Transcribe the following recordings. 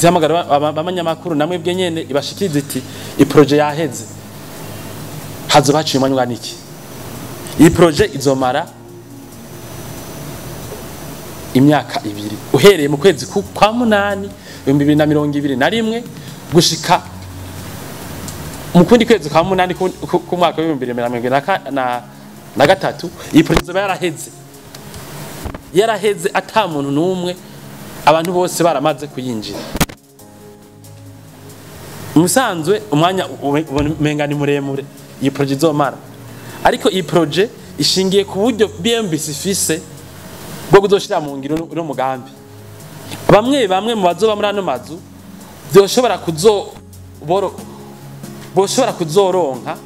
Izihamagara abanyamakuru namwe bwe nyene ibashikirize iti i projet yaheze, hazoba haciye umwanya ungana iki? Iyi projet izomara imyaka 2 uhereye mu kwezi kwa 8 2021 gushika mu kundi kwezi kwa 8 ku mwaka wa 2023. Iyi projet izoba yaraheze ata muntu n'umwe, abantu bose baramaze kuyinjira. Musanzwe umwanya umenga ni muremure iyi projet izomara, ariko iyi projet ishingiye ku buryo BMBC ifise bwo kuzoshira mu ngiro no mugambi. Bamwe bamwe mu bazoba muri ano mazu byoshobora boshobora kuzoronka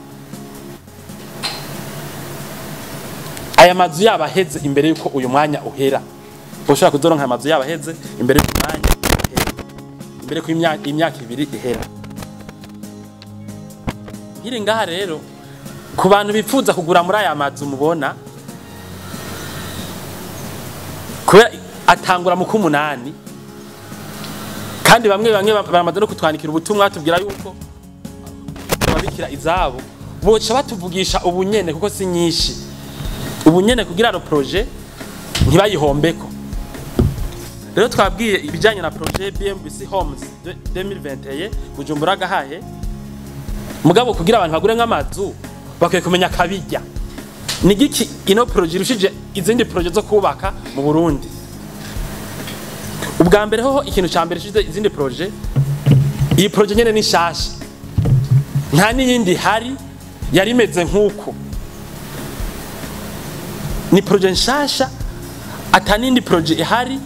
aya mazu yabaheze imbere yuko uyu mwanya uhera. Boshobora kuzoronka aya mazu yabaheze imbere y'uyu mwanya uhera, imbere ko imyaka 2 ihera. Nkiri ngaha rero ku bantu bifuza kugura muri aya mazu mubona, kubera atangura mu kumunani, kandi bamwe bamwe baramaze no kutwandikira ubutumwa tubwira yuko babikira izabo, boca batuvugisha ubunyene kuko si nyinshi, ubunyene kugira ro projet ntibayihombeko. Rero twabwiye ibijanye na projet BMBC Homes 2021 Bujumbura Gahahe. Mugabo kugira abantu bagure nk'amazu bakwiye kumenya kabijya ni giki ino projet irushije izindi projet zo kubaka mu Burundi. Ubwa mbere hoho ikintu ca mbere irushije izindi projet, iyi projet nyene ni shasha, nta n'iyindi hari yari imeze nk'uko. Ni projet nshasha, ata n'indi projet ihari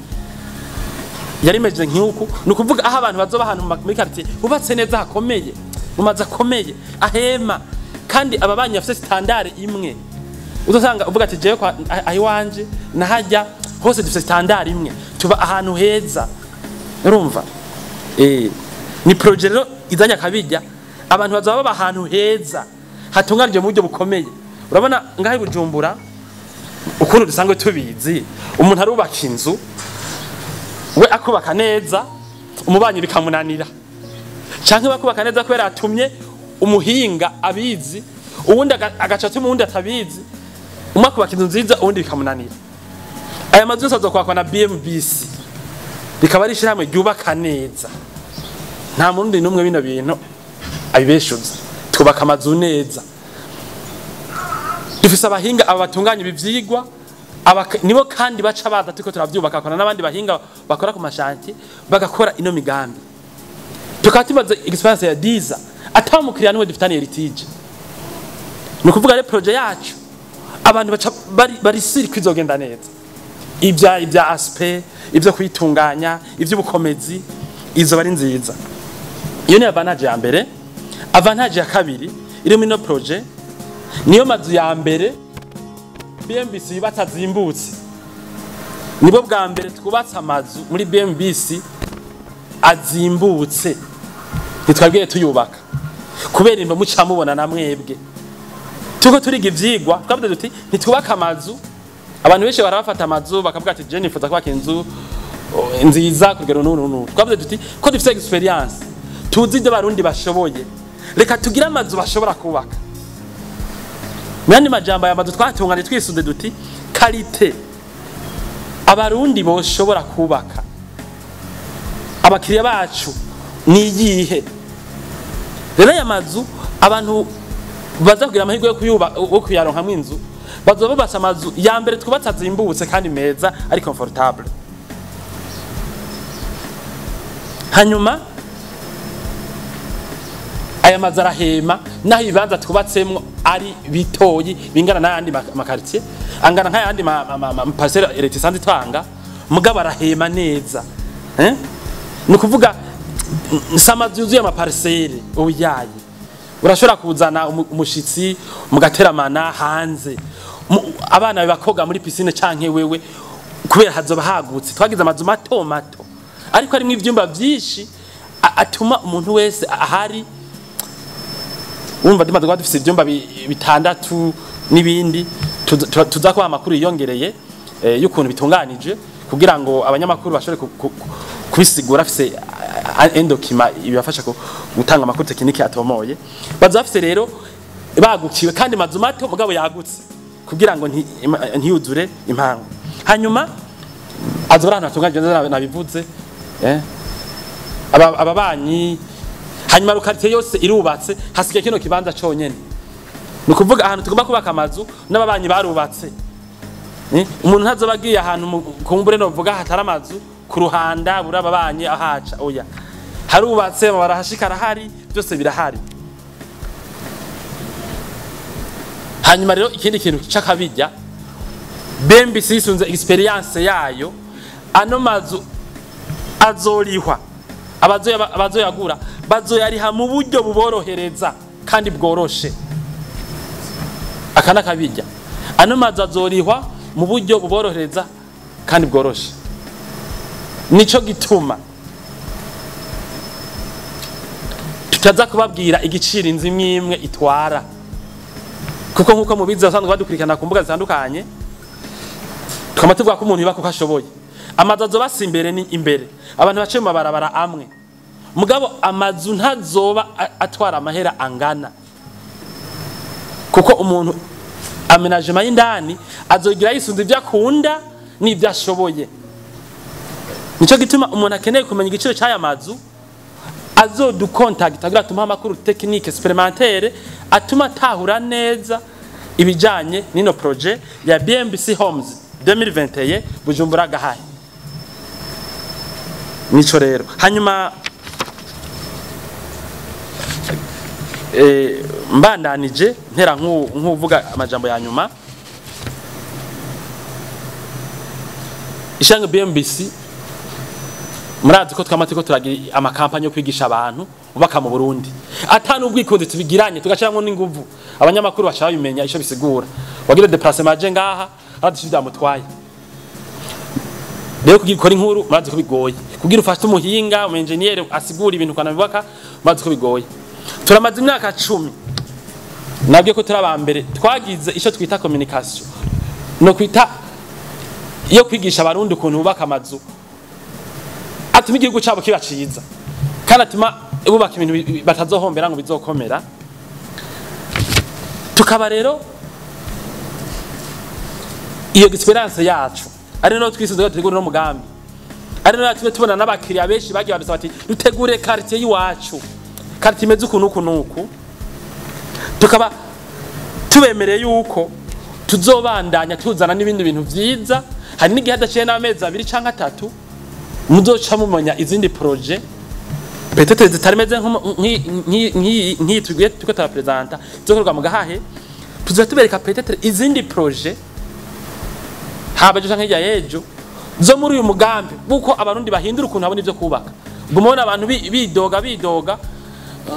yari imeze nk'uko. Ni ukuvuga aho abantu bazoba ahantu muri quartier hubatse neza hakomeye, mu mazu akomeye ahema, kandi ababanyi bafite standard imwe. Uzosanga uvuga ati jewe kwa ahiwanje nahajya hose dufite standard imwe, tuba ahantu heza. Urumva ni projet rero izanya kabijya abantu bazoba baba ahantu heza hatunganije mu buryo bukomeye. Urabona ngaho i Bujumbura ukuntu dusanzwe tubizi, umuntu arubaka inzu we akubaka neza, umubanyi bikamunanira, canke bakubaka neza kubera atumye umuhinga abizi, uwundi agaca atuma uwundi atabizi, umwe akubaka inzu nziza uwundi bikamunanira. Aya mazu yose azokwakwa na BMBC, rikaba ari ishirahamwe ryubaka neza, nta murundi n'umwe bino bintu abibeshuza. Twubaka amazu neza, dufise abahinga aba batunganya ibi vyigwa, nibo kandi baca baza turiko turavyubaka, bakora n'abandi bahinga bakora ku mashanti bagakora ino migambi. Tukaba tumaze experience ya Diza ata mukiriya niwe dufitaniye litige. Ni ukuvuga rero projet yacu abantu baca bari siri kwizogenda neza, ibya aspect, ibyo kwitunganya, iby'ubukomezi, izo bari nziza. Iyo ni avantage ya mbere. Avantage ya kabiri iri muri no projet, niyo mazu ya mbere BMBC yubatse azimbutse. Nibo bwa mbere twubatse amazu muri BMBC azimbutse, ntitwabwiye tuyubaka kubera imba muca mubona na mwebwe. Tuko turiga ivyigwa twavuze duti ntitwubaka amazu. Abantu benshi barabafata amazu bakavuga ati je nifuza kubaka inzu nziza kugera n'uru. Twavuze duti ko dufite experience, tuzi ibyo Barundi bashoboye, reka tugire amazu bashobora kubaka. Muyandi majambo aya mazu twatunganye twisunze duti qualité Abarundi boshobora kubaka, abakiriya bacu ni iyihe? Rero aya mazu abantu baza kugira amahirwe yo kuyubaka, yo kuyaronkamwo inzu, bazoba bubatse amazu ya mbere twubatse azimbutse kandi meza ari comfortable. Hanyuma aya mazu arahema, naho ibibanza twubatsemwo ari bitoyi bingana n'ayandi makartier, angana nk'ayandi parcelle leta isanzwe itanga, mugabo arahema neza. Ni ukuvuga si amazu yuzuye amaparcelle oyaye. Urashobora kuzana umushitsi mugateramana hanze, abana bakoga muri piscine canke wewe, kubera hazoba hagutse. Twagize amazu mato mato ariko arimwo ivyumba vyinshi atuma umuntu wese ahari. Urumva tumaze kuba dufise ivyumba bitandatu n'ibindi, tuza kubaha amakuru yiyongereye y'ukuntu bitunganije kugira ngo abanyamakuru bashobore kubisigura afise Un document ibafasha gutanga amakuru technique atomoye. Bazoba bafise rero bagukiwe kandi mazu mato mugabo yagutse kugira ngo ntiyuzure impango. Hanyuma azoba ahantu hatunganije neza, nabivuze, ababanyi. Hanyuma le quartier yose irubatse, hasigaye kino kibanza conyene. Ni ukuvuga ahantu tugomba kubaka amazu n'ababanyi barubatse. Umuntu ntazoba agiye ahantu kumbure novuga hatari amazu ku ruhanda buri ababanyi ahaca, oya, harubatse, barahashika, arahari, byose birahari. Hanyuma rero ikindi kintu c'akabirya, BMBC yisunze expérience yayo, ano mazu azorihwa, abazoyagura bazoyariha mu buryo buborohereza kandi bworoshe. Aka nakabirya, ano mazu azorihwa mu buryo buborohereza kandi bworoshe. Nico gituma tutaza kubabwira igiciro inzu imwe imwe itwara, kuko nkuko mubizi basanzwe badukurikirana ku mbuga zitandukanye, tukaba tuvuga ko umuntu yubaka uko ashoboye. Amazu azoba si imbere ni imbere, abantu baciye mu mabarabara amwe, mugabo amazu ntazoba atwara amahera angana, kuko umuntu aménagement y'indani azogira yisunze ibyo akunda n'ibyo ashoboye. Nico gituma umuntu akeneye kumenya igiciro cy'aya mazu azoducontacta kugira tumuhe amakuru technique supplémentaire atuma atahura neza ibijanye n'ino projet ya BMBC Homes 2021 Bujumbura Gahahe. Nico rero. Hanyuma mbandanije ntera nk'uvuga amajambo ya nyuma, ishanga BMBC murazi ko twama turiko turagira amakampanye yo kwigisha abantu ubaka mu Burundi atanu ubwikunzi tubigiranye, tugashiramwo n'inguvu, abanyamakuru baca babimenya ico bisigura. Wagira déplacement aje ngaha aradusha byamutwaye. Rero kugira ukora inkuru murazi ko bigoye, kugira ufashe umuhinga, umu engineer asigura ibintu kanabibaka, murazi ko bigoye. Turamaze imyaka 10, nabwiye ko turi abambere twagize ico twita communication no kwita iyo kwigisha abarundi ukuntu bubaka amazu atuma igihugu cyabo kiba ciza kandi atuma bubaka ibintu batazohombera ngo bizokomera. Tukaba rero iyo expérience yacu ari no twisuze ko dutegura no mugambi, ari no yatumye tubona n'abakiriya benshi bagiye badusaba ati dutegure quartier y'iwacu, quartier imeze uku n'uku n'uku. Tukaba tubemereye yuko tuzobandanya tuzana n'ibindi bintu vyiza. Hari n'igihe hadaciye n'amezi 2 canke 3 muzoca mumenya izindi projet peut-être zitarimeze nk'iyi tugiye tuko turapresenta izokorwa mu Gahahe. Tuzoba tubereka peut-être izindi projet haba ejo canke hirya y'ejo zo muri uyu mugambi kuko abarundi bahindura ukuntu babona ivyo kubaka. Ubwo mubona abantu bidoga bidoga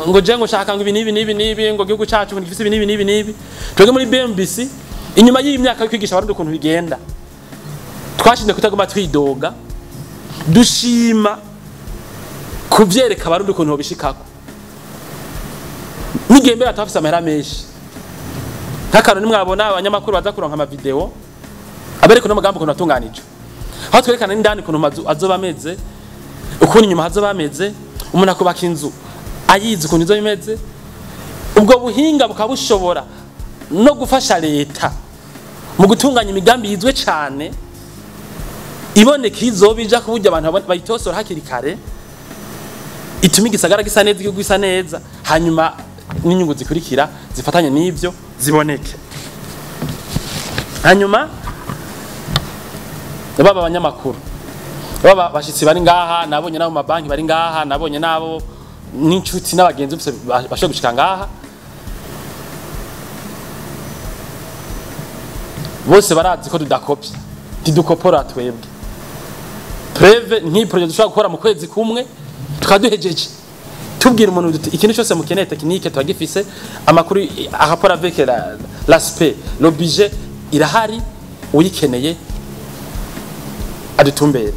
ngo je ngo shaka ngo ibi n'ibi n'ibi n'ibi, ngo igihugu cacu ngo gifise ibi n'ibi n'ibi n'ibi. Twebwe muri BMBC inyuma y'iyi myaka yo kwigisha abarundi ukuntu bigenda, twashinze kutaguma twidoga, dushima kuvyereka abarundi ukuntu bobishikako. N'igihe mbere atafise amahera menshi, nk'akantu nimwabona abanyamakuru baza kuronka amavideo abereka uno mugambi ukuntu watunganijwe, aho twerekana n'indani ukuntu amazu azoba ameze, ukuntu inyuma hazoba ameze, umuntu akubaka inzu ayizi ukuntu izoba imeze. Ubwo buhinga bukaba bushobora no gufasha leta mu gutunganya imigambi yizwe cane iboneka izoba ija ku buryo abantu bayitosora hakiri kare, ituma igisagara gisa neza, igihugu gisa neza, hanyuma n'inyungu zikurikira zifatanye n'ivyo ziboneke. Hanyuma baba abanyamakuru, baba bashitsi bari ngaha, nabonye nabo mabanki bari ngaha, nabonye nabo n'inshuti n'abagenzi bose bashobora gushika ngaha, bose barazi ko tudakopya, ntidukopora twebwe. Preuve nk'iyi projet dushobora gukora mu kwezi kumwe tukaduhejeje, tubwira umuntu duti ikintu cyose mukeneye technique turagifise, amakuru rapport avec l'aspect, le budget irahari, uyikeneye adutumbere.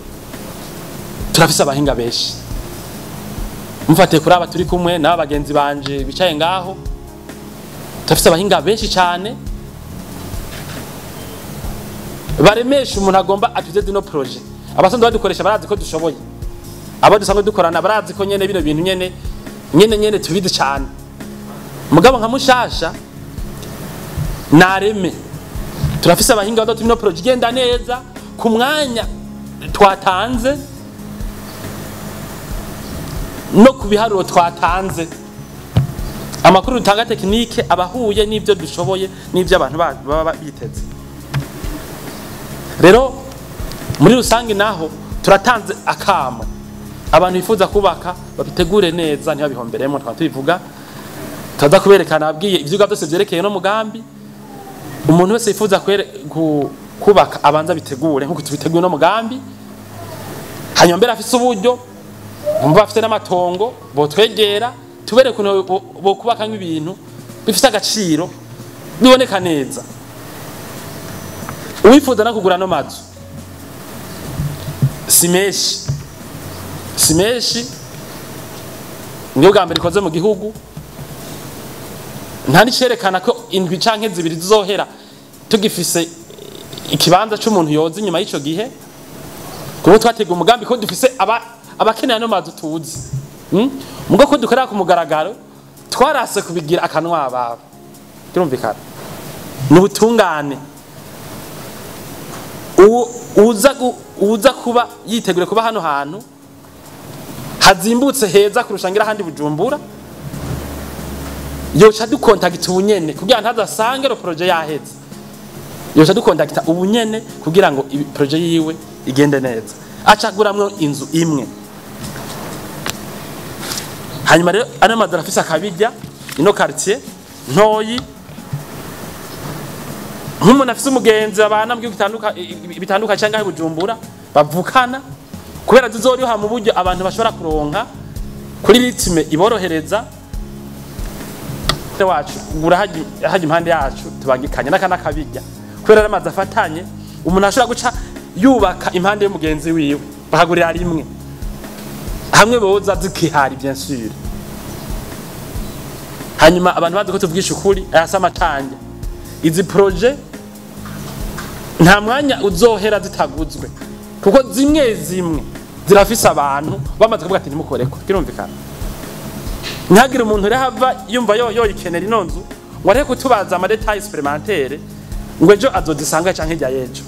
Turafise abahinga benshi, mufate kuri aba turi kumwe n'aba bagenzi banje bicaye ngaho, turafise abahinga benshi cyane baremesha umuntu agomba atuze dino projet. Abasanzwe badukoresha barazi ko dushoboye, Abo dusanzwe dukorana barazi ko nyene bino bintu nyene nyene nyene tubizi cyane. Mugabo nka mushasha nareme turafise abahinga badatu ino projet igenda neza ku mwanya twatanze no ku biharuro twatanze. Amakuru dutanga technique abahuye n'ivyo dushoboye n'ivyo abantu baba biteze. Rero muri rusange naho turatanze akamo, abantu bifuza kubaka babitegure neza ntibabihomberemo. Twaba tubivuga tuza kuberekana abwiye ivyuga byose vyerekeye no mugambi. Umuntu wese yifuza kubaka abanza bitegure nkuko tubiteguye no mugambi. Hanyuma mbere afise uburyo, bumva afite n'amatongo, botwegera tubere kuntu bo kubaka nk'ibintu bifise agaciro biboneka neza. Uwifuza no kugura no mazu si menshi, niyo bwa mbere ikoze mu gihugu. Nta nicerekana ko indwi canke zibiri zizohera tugifise ikibanza c'umuntu yoza inyuma y'ico gihe, kuko twatega umugambi ko dufise abakenera no mazu tuzi. Mugo ko dukorera ku mugaragaro twarase kubigira akanwa ababo. Kirumvikana n'ubutungane. Uza kuba yitegure kuba hano hantu hazimbutse heza kurusha ngira handi Bujumbura, yoca dukontagita ubunyene kugira ntazasange ro projet yaheze. Yoca dukontagita ubunyene kugira ngo projet yiwe igende neza, acaguramwo inzu imwe. Hanyuma rero ano mazu arafise akabijya ino quartier ntoyi. Nk'umuntu afise umugenzi abana mu gihugu bitandukanye cyangwa i Bujumbura bavukana, kubera zizoriha mu buryo abantu bashobora kuronka kuri ritme iborohereza. Wacu gura haji impande yacu tubangikanye n'akana kabijya, kubera amazi afatanye umuntu ashobora guca yubaka impande y'umugenzi wiwe bakagurira rimwe hamwe boza zikihari bien sûr. Hanyuma abantu bazi ko tuvugisha ukuri ayasa amatanje. Izi projet nta mwanya uzohera zitaguzwe, kuko zimwe zimwe zirafise abantu bamaze kuvuga ati ntimukoreko. Kirumvikana ntihagire umuntu rehava yumva yo ikenera ino nzu ngo areke kutubaza ama détails supplémentaires ngo ejo azozisanga canke hirya y'ejo,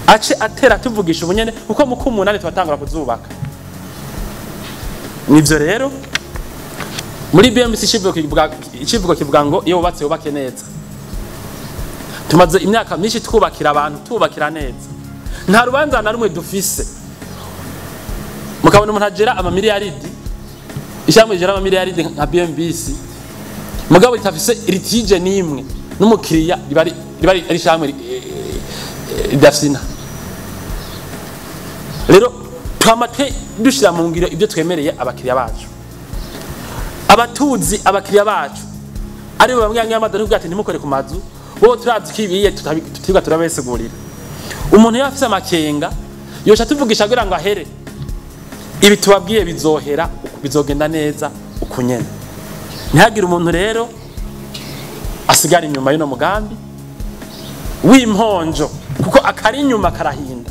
ace atera tuvugisha ubunyene, kuko mu kumunani tubatangura kuzubaka. Nivyo rero muri BMC icivugo kivuga ngo iyo wubatse wubake neza. Tumaze imyaka myinshi twubakira abantu, tubakira neza. Nta rubanza na rumwe dufise mukabona umuntu agera amamiliyaridi, ishyamba rigera amamiliyaridi nka BMBC, mugabo ritafise litige n'imwe n'umukiriya, riba ari ishyamba ridafina. Rero twamate dushira mu ngiro ibyo twemereye abakiriya bacu. Abatuzi abakiriya bacu ari bamwe bamwe amadari ati ntimukore ku mazu, bo turazi kibiye tutibwa turabesegurira. Umuntu yafise amakenga yosha tuvugisha kugira ngo ahere ibi tubabwiye bizohera, bizogenda neza ukunyene. Ntihagire umuntu rero asigara inyuma y'uno mugambi w'imponjo, kuko akari inyuma karahinda.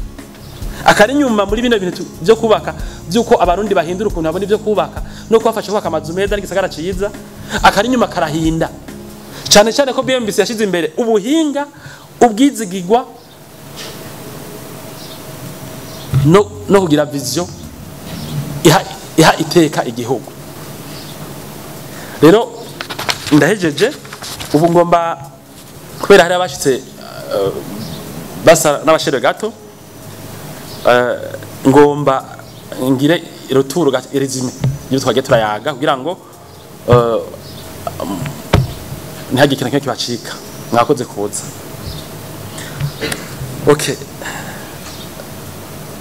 Akari inyuma muri bino bintu byo kubaka, byuko abarundi bahindura ukuntu babona ibyo kubaka no kubafasha kubaka amazu meza n'igisagara ciza. Akari inyuma karahinda cyane cyane ko BMBC yashize imbere ubuhinga, ubwizigigwa no kugira vision iha iteka igihugu. Rero ndahejeje ubu ngomba kubera hari abashitse basa n'abashere gato, ngomba ngire retour résumé ibyo twagiye turayaga kugira ngo ntihagire ikintu kibacika. Mwakoze kuza. Okay,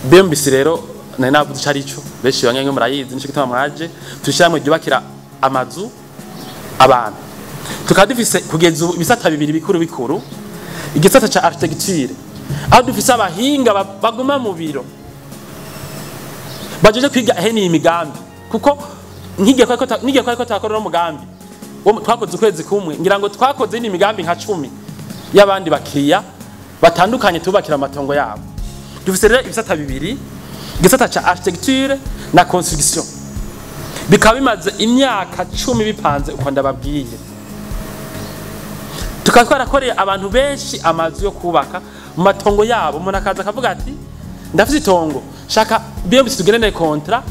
BMBC rero nari navuze ico arico, benshi bamwe murayizi, nico gituma mwaje. Turishyirahamwe ryubakira amazu abantu. Tukaba dufise kugeza ubu ibisata bibiri bikuru bikuru. Igisata ca architecture, aho dufise abahinga baguma mu biro bajeje kwiga hene imigambi, kuko nkigiye ko takora no mugambi twakoze ukwezi kumwe, ngira ngo twakoze ni imigambi nka 10 y'abandi bakiriya batandukanye tubakira amatongo yabo. Dufise rero ibisata bibiri, igisata ca architecture na construction, bikaba bimaze imyaka 10 bipanze uko ndababwiye. Tukaba twarakoreye abantu benshi amazu yo kubaka mu matongo yabo. Umuntu akaza akavuga ati ndafite itongo, shaka BMBC tugenene contrat,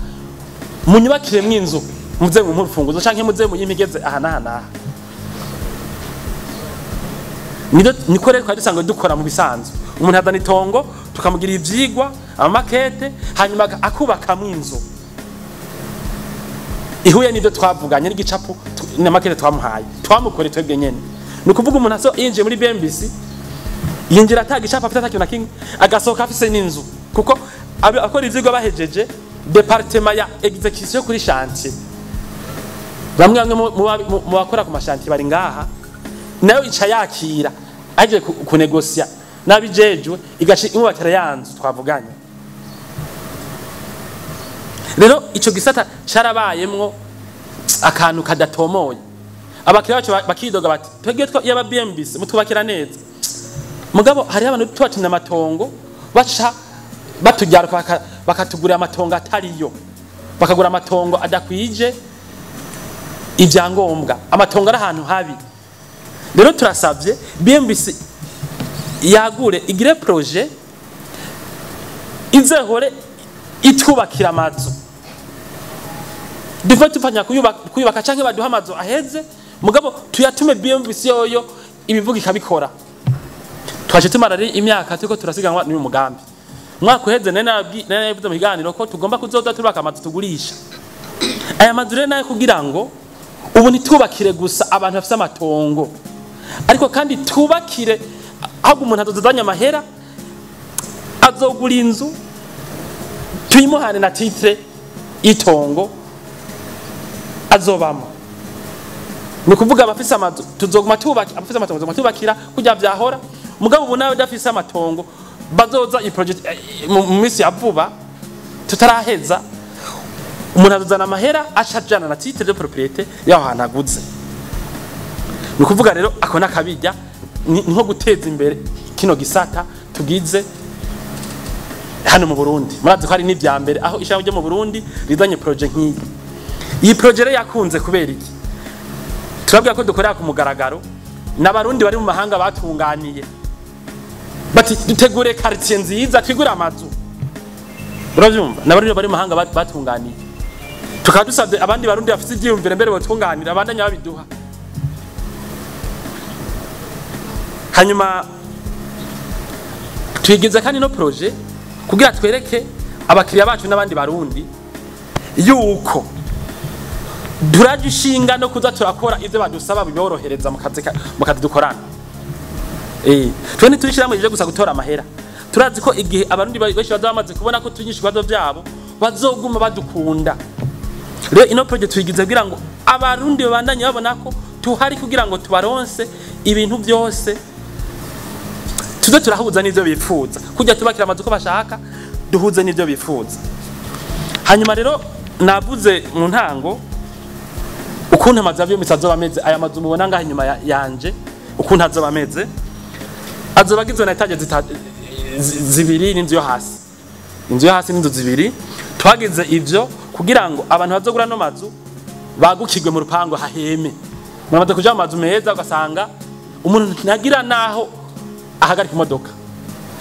munyubakire mw'inzu, muze mu mpurufunguzo canke muze mu yimigeze aha n'aha n'aha. Niko rero twari dusanzwe dukora mu bisanzwe. Umuntu azana itongo tukamugira ivyigwa, amamakete, hanyuma akubakamwo inzu ihuye n'ivyo twavuganye n'igicapu na makete twamuhaye, twamukoreye twebwe nyene. Ni ukuvuga umuntu aso yinjiye muri BMBC yinjira ata gicapu afite, atakintu na kimwe, agasohoka afise n'inzu, kuko akora ivyigwa bahejeje département ya exécution kuri chantier, bamwe bamwe mu bakora ku ma chantier bari ngaha, nayo ica yakira aje kunegosia n'abijejwe, igaca imwubakira ya nzu twavuganye. Rero ico gisata carabayemwo akantu kadatomoye. Abakiriya bacu bakidoga bati twebwe yaba BMBC mutwubakira neza, mugabo hariho abantu tubatumye amatongo baca batujyana bakatugurira amatongo atariyo, bakagura amatongo adakwije ibyangombwa, amatongo ari ahantu habi. Rero turasabye BMBC yagure igire projet izehore itwubakira amazu, duve tufanya kuyubaka canke baduha amazu aheze, mugabo tuyatume BMBC yoyo ibivuga ikabikora. Twaje tumara rero imyaka turiko turasiganwa n'uyu mugambi. Umwaka uheze nari narabivuze mu kiganiro ko tugomba kuzoza turubaka amazu tugurisha. Aya mazu rero nayo kugira ngo ubu ntitubakire gusa abantu bafise amatongo, ariko kandi tubakire ahubwo umuntu azozanya amahera azogura inzu tuyimuhane na titre itongo azobamo. Ni ukuvuga abafise amazu tuzoguma tubaka, abafise amatongo tuzoguma tubakira kujya vyahora, mugabo ubu nawe udafise amatongo bazoza i project mu minsi ya vuba tutaraheza, umuntu azozana amahera acajana na titre de propriété yaho hantu aguze. Ni ukuvuga rero ako nakabijya ni nko guteza imbere kino gisata tugize hano mu Burundi. Murazi ko hari n'ivya mbere aho ishami ryo mu Burundi rizanye projet nk'iyi. Iyi projet rero yakunze kubera iki? Turabwira ko dukorera ku mugaragaro n'abarundi bari mu mahanga batunganiye bati dutegure quartier nziza twigure amazu. Uravyumva? N'abarundi bari mu mahanga batunganiye, tukaba dusabye abandi barundi bafite ivyiyumvire mbere botunganira abandanya babiduha. Hanyuma twigeze kandi no projet kugira twereke abakiriya bacu n'abandi barundi yuko duraje ishinga no kuza turakora ivyo badusaba biborohereza mu kazi dukorana. Twe ntitubishiramo ivyo gusa gutora amahera. Turazi ko igihe abarundi benshi bazaba bamaze kubona ko tunyisha ibibazo vyabo bazoguma badukunda. Rero ino project tuyigize kugira ngo abarundi babandanye babona ko tuhari kugira ngo tubaronse ibintu byose, tuze turahuza n'ivyo bifuza, kujya tubakira amazu ko bashaka, duhuze n'ivyo bifuza. Hanyuma rero navuze mu ntango ukuntu amazu ya azoba ameze. Aya mazu mubona ngaha inyuma yanje ukuntu azoba ameze, azoba agizwe na etaje zibiri n'inzu yo hasi. Inzu yo hasi n'inzu zibiri. Twagize ivyo kugira ngo abantu bazogura no mazu bagukirwe mu rupango haheme. Muramaze kuja mu mazu meza ugasanga umuntu ntagira naho ahagarika imodoka,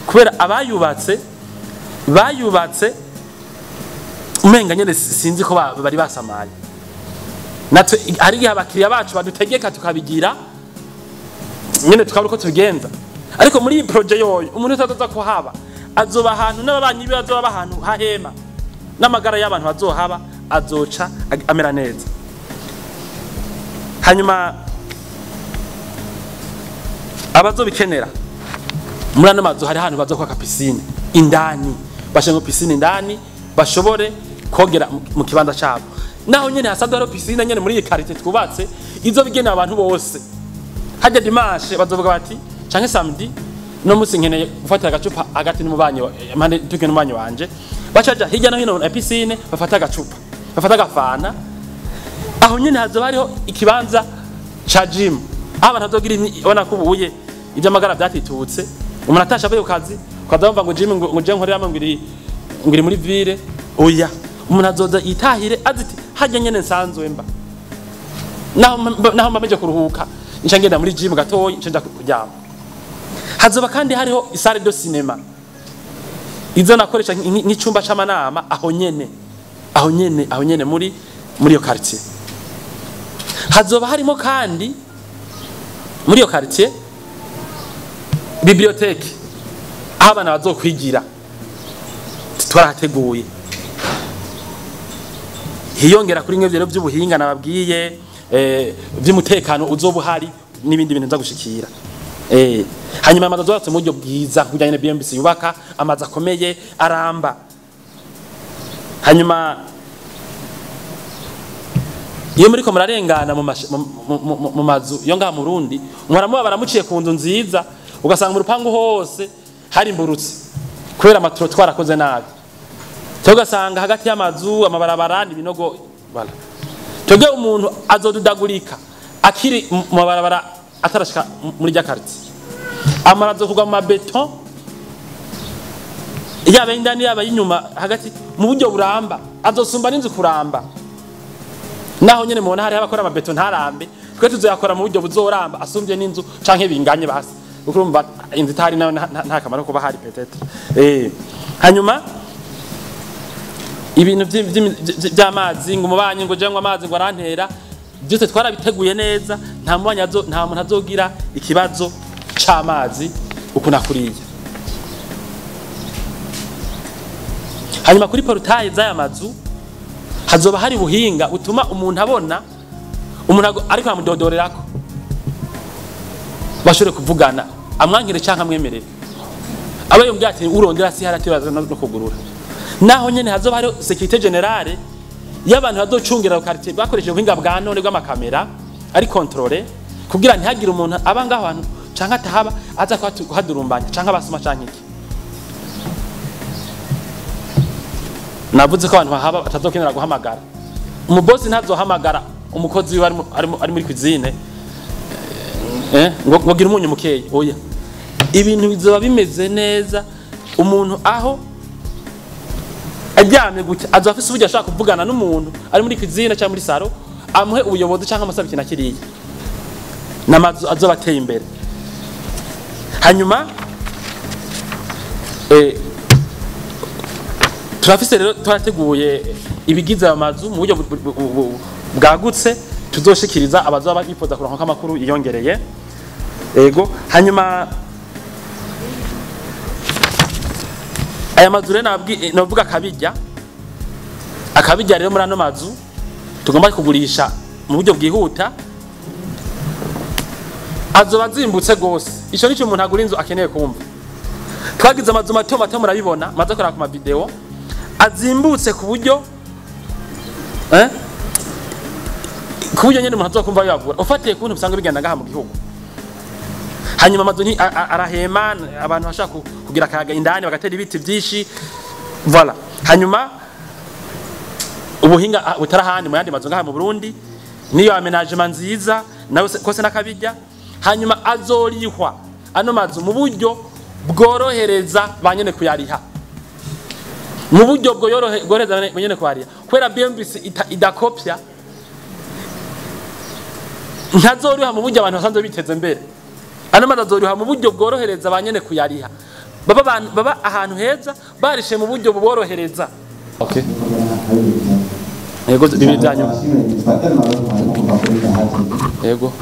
kubera abayubatse bayubatse umenga nyene sinzi ko bari basamaye. Natwe hari igihe abakiriya bacu badutegeka tukabigira nyene tukabura uko tubigenza, ariko muri iyi projet yoyo umuntu utazoza kuhaba azoba ahantu n'ababanyi biwe bazoba ahantu hahema, n'amagara y'abantu bazohaba azoca amera neza. Hanyuma abazobikenera muri ano mazu hari ahantu bazokwaka piscine indani, bashengo piscine indani bashobore kogera mu kibanza cabo. Naho nyene hasanzwe hariho piscine nyene muri iyi quartier twubatse izo bigenewe abantu bose. Hajya dimanche bazovuga bati canke samedi no musi nkeneye gufatira agacupa hagati n'umubanyi impande tuke n'umubanyi wanje, bacaja hirya no hino na piscine bafata agacupa bafata agafana. Aho nyene hazoba hariho ikibanza ca gym aho abantu bazogira ubona ko ubuye ivy'amagara vyatitutse, umuntu atasha avuye ku kazi ukaza wumva ngo gym ngo je nkoreramo ngo iri muri ville. Oya, Umuntu azoza yitahire aziti hajya nyene nsanzwe mba, naho mbameje kuruhuka nca ngenda muri gym gatoyi, nca nja kuryama. Hazoba kandi hariho salle de cinéma izo nakoresha nk'icumba c'amanama aho nyene muri iyo quartier. Hazoba harimo kandi muri iyo quartier bibliothèque aho abana bazokwigira, twarahateguye. Hiyongera kuri nk'ivyo rero vy'ubuhinga nababwiye, vy'umutekano uzoba uhari n'ibindi bintu nza gushikira. Hanyuma amazu azubatse mu buryo bwiza kujyanye na BMBC yubaka amazu akomeye aramba. Hanyuma iyo muriko murarengana mu mazu yo ngaha mu Burundi, muhora baramuciye ku nzu nziza, ugasanga mu rupangu hose hari imburutse kubera ama trottoir akoze nabi, cyangwa ugasanga hagati y'amazu amabarabara n'ibinogo. Voilà, twebwe umuntu azodudagurika akiri mu mabarabara, atarashika muri rya quartier. Amarazo kugwa mu ma béton, yaba indani yaba inyuma hagati, mu buryo buramba, azosumba n'inzu kuramba. Naho nyene mubona hariho abakora ama béton ntarambe, twe tuzoyakora mu buryo buzoramba asumbye n'inzu canke binganye basi, kuko urumva inzu itahari nayo nta kamaro kuba hari peut-être. Hanyuma ibintu vy'amazi, ngo umubanyi ngo jengwa amazi ngo arantera, byose twarabiteguye neza. Nta mubanyi nta muntu azogira ikibazo c'amazi uku nakuriye. Hanyuma kuri portail z'aya mazu hazoba hari buhinga butuma umuntu abona umuntu ariko amudodorerako, bashobore kuvugana, amwankire canke amwemerere, aba yumvira ati urondera si haratibaza no kugurura. Naho nyene hazoba hari sécurité générale y'abantu bazocungira quartier bakoresheje ubuhinga bwa none bw'amakamera ari contrôlé, kugira ntihagire umuntu aba ngaho hantu canke atahaba aza kuhadurumbanya canke abasuma canke iki. Navuze ko abantu bahaba batazokenera guhamagara. Umubosi ntazohamagara umukozi wiwe ari muri cuisine ngo gira umunyu mukeya, oya. Ibintu bizoba bimeze neza. Umuntu aho aryamye gutya azoba afise uburyo ashobora kuvugana n'umuntu ari muri cuisine cyangwa muri salon, amuhe ubuyobozi cyangwa amusaba ikintu akiriya. N'amazu azoba ateye imbere. Hanyuma turafise rero, twarateguye ibigize ayo mazu mu buryo bwagutse, tuzoshikiriza abazoba bifuza kuronka amakuru yiyongereye. Ego, hanyuma aya mazu rero navuga akabijya rero muri ano mazu tugomba kugurisha mu buryo bwihuta, azoba azimbutse gose. Ico nico umuntu agura inzu akeneye kumva. Twagize amazu mato mato, murabibona maze kuraba ku ma vidéo, azimbutse ku buryo nyene umuntu azokumva yagura ufatiye kuntu usanga bigenda ngaha mu gihugu. Hanyuma amazu arahema, abantu bashaka kugira akayaga indani bagatera ibiti byinshi, voilà. Hanyuma ubuhinga butari ahandi mu yandi mazu ngaha mu Burundi niyo aménagement nziza nawe kose nakabijya. Hanyuma azorihwa ano mazu mu buryo bworohereza ba nyene kuyariha, mu buryo bworohereza ba nyene kuyariha, kubera BMBC idakopya. Ntazoriha mu buryo abantu basanzwe biteze imbere. Ano mazu azoriha mu buryo bworohereza ba nyene kuyariha, baba ahantu heza barishe mu buryo buborohereza. Okay, yego, bibiri bya nyuma. Yego.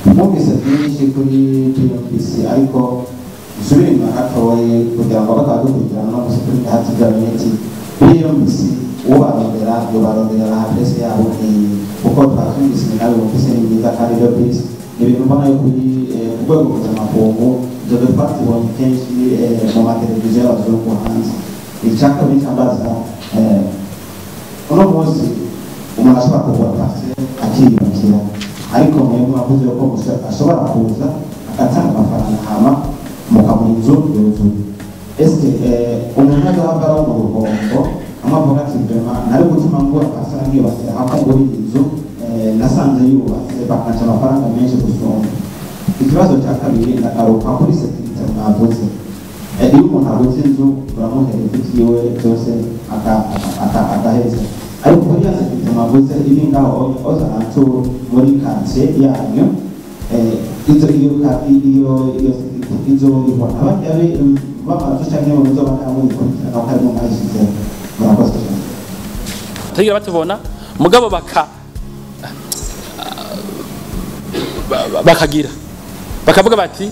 Mwumvise byinshi kuri BMBC, ariko nsubire inyuma gatoyi kugira ngo batadukurikirana no musi kuri Bahati Gabineti. BMBC ubarondera yobarondera adresse yabo ni kuko twumvise imigambi mufise ni myiza kandi ibyo bisi ni ibintu mbona yo kuri ku rwego mpuzamakungu, ibyo twatubonye kenshi mu mateleviziyo y'abazungu hanze. Icya kabiri cyambaza, uno munsi umuntu ashobora kugura parcelle akiyubakira, ariko mwebwe mwavuze ko ashobora kuza agatanga amafaranga hama mukamuha inzu yuzuye. Eske umuntu azohava aba mu ruhombo amwe avuga ati vraiment nari gutuma ngura parcelle nkiyubakira aho ngura iyi nzu nasanze yubatse bakanca amafaranga menshi gusumba? Ikibazo cya kabiri, ndagaruka kuri sécurité mwavuze. Iyo umuntu aguze inzu uramuhereza ibyiwe byose agaheza, ariko kuri ya sécurité mwavuze iri ngaho oza muri quartier yanyu, izo iyo iyo iyo sécurité izorihwa abandi b'amazu canke mu bizoba ntamuyikurikirana ko harimo mwayishyizeho? Murakoze cyane. Tugira batubona mugabo bakagira bakavuga bati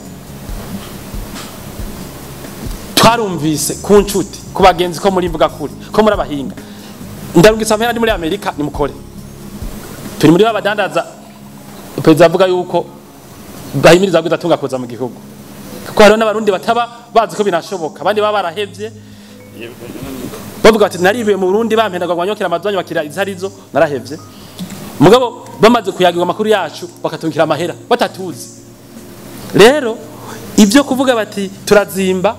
twarumvise ku nshuti, ku bagenzi, ko muri mvuga kuri, ko muri abahinga, ndarungitse amahera ndi muri Amerika, nimukore. Turi muri babadandaza perezida avuga yuko bahimiriza atunga kuza mu gihugu, kuko hariho n'Abarundi bataba bazi ko binashoboka. Abandi baba barahevye, bavuga bati naribiwe mu Burundi, bampendaga ngo banyokera amazu, banyubakira izarizo, narahevye. Mugabo bamaze kuyagirwa amakuru yacu, bakatungikira amahera batatuzi. Rero ibyo kuvuga bati turazimba,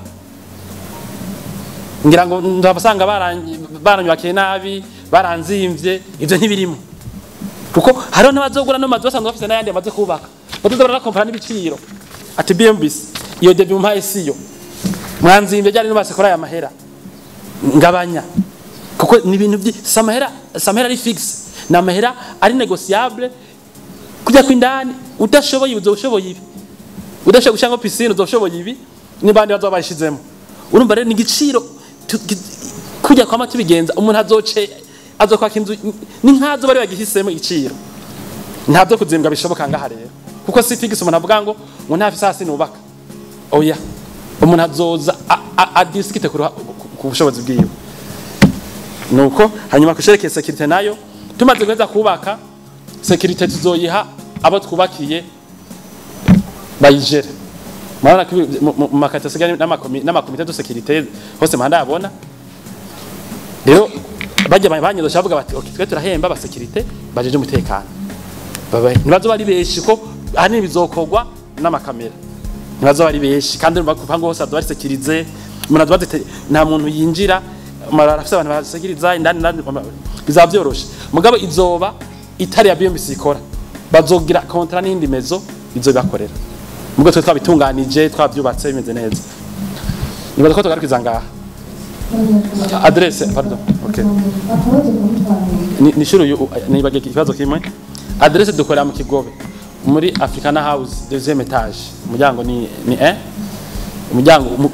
ngira ngo ndabasanga baranyubakiye nabi, baranzimvye, ivyo ntibirimo, kuko hariho n'abazogura no mazu basanzwe bafise n'ayandi bamaze kubaka, bazoza baranakompara n'ibiciro, ati BMBC iyo devis mumpaye siyo, mwanzimvye, ryari nubatse kuri aya mahera, ngabanya. Kuko ni ibintu samahera, samahera ari fixe, ni amahera ari négociable. Kujya kwindani, udashoboye uzoshoboye ibi, udashoboye gushanga piscine uzoshoboye ibi, n'abandi bazoba bayishizemo. Urumva rero ni igiciro kujya kwama tubigenza. Umuntu azoce azokwaka inzu ni nkazo bari bagihisemo igiciro. Ntabyo kuzimbwa bishoboka ngaha rero, kuko si fixe. Umuntu avuga ngo ntafise hasi nubaka, oya, umuntu azoza adiskite ku bushobozi bwiwe. Nuko hanyuma kusherekeye sécurité nayo, tumaze guheza kubaka, sécurité tuzoyiha abo twubakiye bayijere. Murabona ko mu makati asigaye n'ama comités de sécurité hose muhanda yabona. Rero bajya banyozosha bavuga bati okay, twe turahemba aba sécurité bajeje umutekano. Babaye ntibazoba ari benshi, ko ahanini bizokorwa n'amakamera, ntibazoba ari benshi, kandi urumva ku pango hose azoba ari sécurisé. Umuntu azoba nta muntu yinjira, arafise abantu basekiriza indani indani, bizaba vyoroshe. Mugabo izoba itari ya BMBC ikora, bazogira contrat n'indi maison izobibakorera. Mugo twe twabitunganije, twabyubatse bimeze neza. Nibaza ko tugarukiza ngaha. Adresse, pardon, okay. Ni shuru nibagiye ikibazo kimwe. Adresse: dukorera mu Kigobe, muri Africana House, deuxième étage, umuryango ni 1, umuryango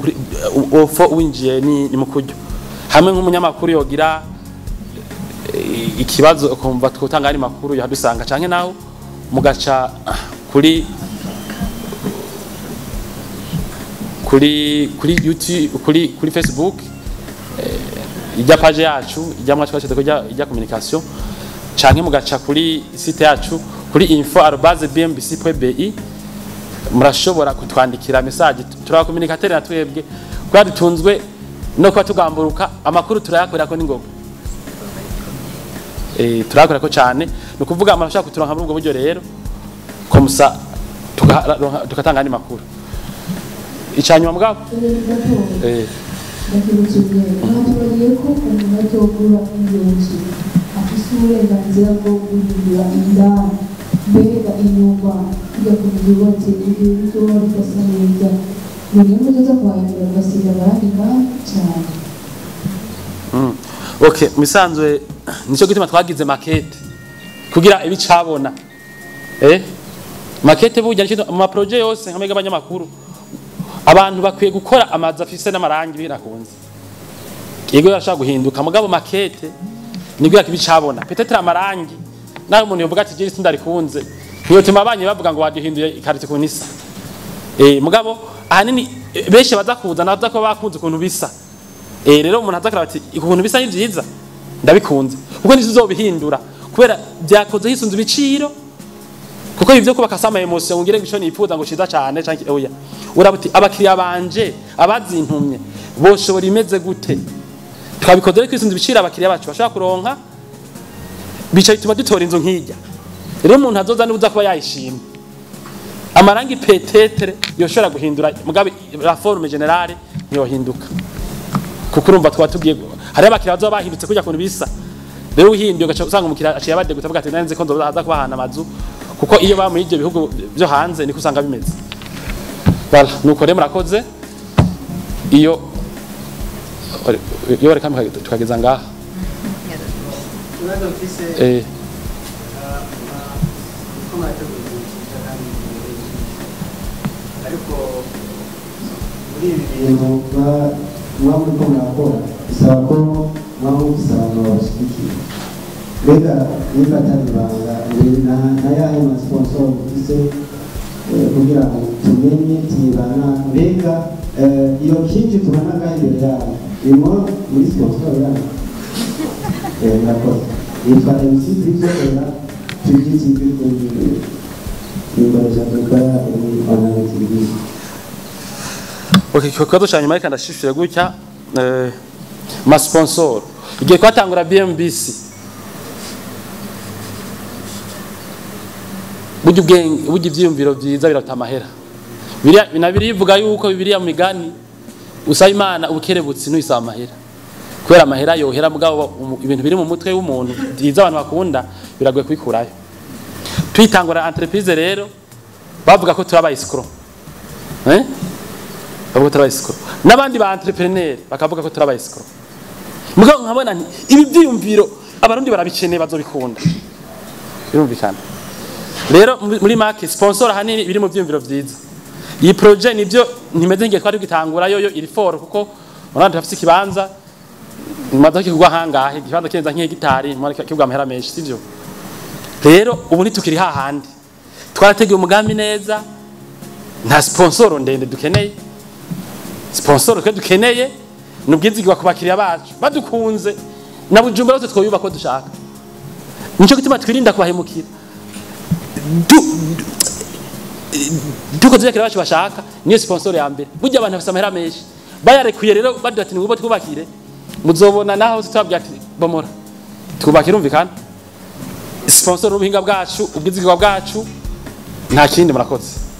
ofo winjiye ni mu kuryo. Hamwe nk'umunyamakuru yogira ikibazo ukumva twotanga ari makuru yadusanga, canke naho mugaca kuri YouTube, kuri Facebook, ijya page yacu ijya mwacu twashyize kujya ijya communication, canke mugaca kuri site yacu kuri info@bmbc.bi. Murashobora kutwandikira message. Turaba communicateur na twebwe, kubera dutunzwe no kuba tugamburuka, amakuru turayakorera ko n'ingoga, turayakorera ko cyane. Ni ukuvuga murashobora kuturonka muri ubwo buryo rero, comme ça tugatanga andi makuru. Icanyuma mugabo Ndakibutse, mwatubariye ko umuntu azogura iyo nzu afise uburenganzira bwo guhindura indani. Mbega inyuma kujya ku nzu yubatse, ibyo bizoba bidasa neza, ni niyo muzoza kuhahindura mugasiga amarangi ngaho cyane? Okay, musanzwe nico gituma twagize maquette kugira ibicabona. Maquette burya nico mu ma projets yose nka abanyamakuru, abantu bakwiye gukora amazu afise n'amarangi birakunze. Yego, yarashaka guhinduka, mugabo maquette nibwo yakibicabona. Peut-être amarangi naho umuntu yovuga ati jeri sindarikunze, ntiyotuma abanye bavuga ngo waduhinduye ikarite kuntu isa. Mugabo ahanini benshi baza kuza naza ko bakunze ukuntu bisa. Rero umuntu aza kuraba ati ukuntu bisa ni vyiza, ndabikunze, kuko ntizobihindura kubera byakoze hisunze ibiciro. Kuko ivyo kubaka sama émotion ngire ngo ico nifuza ngo ciza cyane canke oya, uraba uti abakiriya banje abazintumye boshobora imeze gute? Twabikoze ariko hisunze ibiciro abakiriya bacu bashobora kuronka, bica bituma dutora inzu nk'ijya. Rero umuntu azoza niba uza kuba yayishima, amarangi peut-être yoshobora guhindura, mugabe la forme générale ntiyohinduka, kuko urumva twaba tugiye hari abakiriya bazoba bahindutse kujya kuntu bisa. Rero uhinduye ugaca usanga umukiriya aciye abadeguta, avuga ati nanze ko nzoza kubahana amazu, kuko iyo ba muri ibyo bihugu byo hanze niko usanga bimeze. Voilà, nuko rero murakoze. Iyo iyo reka tukageza ngaha. Ikibazo mfise, ko murategura ibintu vyiza kandi bibereye, ariko muri ibi bintu muba muriko murakora bisaba ko muba mufise abantu babashigikiye. Mbega nimba atari ibanga, na yahe ma sponsor mufise, kugira ngo tumenye tibana? Mbega iyo kinji tubona ngaho imbere yawe irimo muri sponsor yanyu? Murakoze. Nitwa MC Brito Ella, Tuji TV, imbonesha dukora muri online TV. Okay, ikibazo cya nyuma reka ndashishure gutya. Ma sponsor, igihe twatangura BMBC, burya ubwenge, burya ivyiyumviro vyiza birata amahera. Biriya na birivuga yuko Bibiliya mu Migani, usaba Imana ubukerebutsi ntuyisaba amahera, kubera amahera yohera, mugabo ibintu biri mu mutwe w'umuntu byiza abantu bakunda biragoye kubikurayo. Tuyitangura entreprise rero, bavuga ko turi escroc, bavuga ko turi escroc, n'abandi ba entrepreneur bakavuga ko turi escroc, mugabo nkabona nti ibi byiyumviro Abarundi barabikeneye, bazobikunda. Birumvikana rero muri make, sponsor ahanini biri mu byiyumviro vyiza. Iyi projet nivyo ntimeze ngiye twari gitangura, yoyo iri fort, kuko urabona turafise ikibanza maze kigwa hangahe, ikibanza kirenza nk'hegitari kigwa amahera menshi, sivyo? Rero ubu ntitukiri hahandi, twarateguye umugambi neza, nta sponsor ndende dukeneye. Sponsor twe dukeneye ni ubwizigirwa ku bakiriya bacu. Badukunze na Bujumbura yose twoyubaka ko dushaka. Nico gituma twirinda kubahemukira. Dukoze abakiriya bacu bashaka, niyo sponsor ya mbere. Burya abantu bafise amahera menshi, bayarekuye rero baduha ati "Nibo twubakire", muzobona naho tutabwira ati "Bomora twubakire". Umvikana, sponsor ubuhinga bwacu, ubwizigirwa bwacu, nta kindi. Murakoze.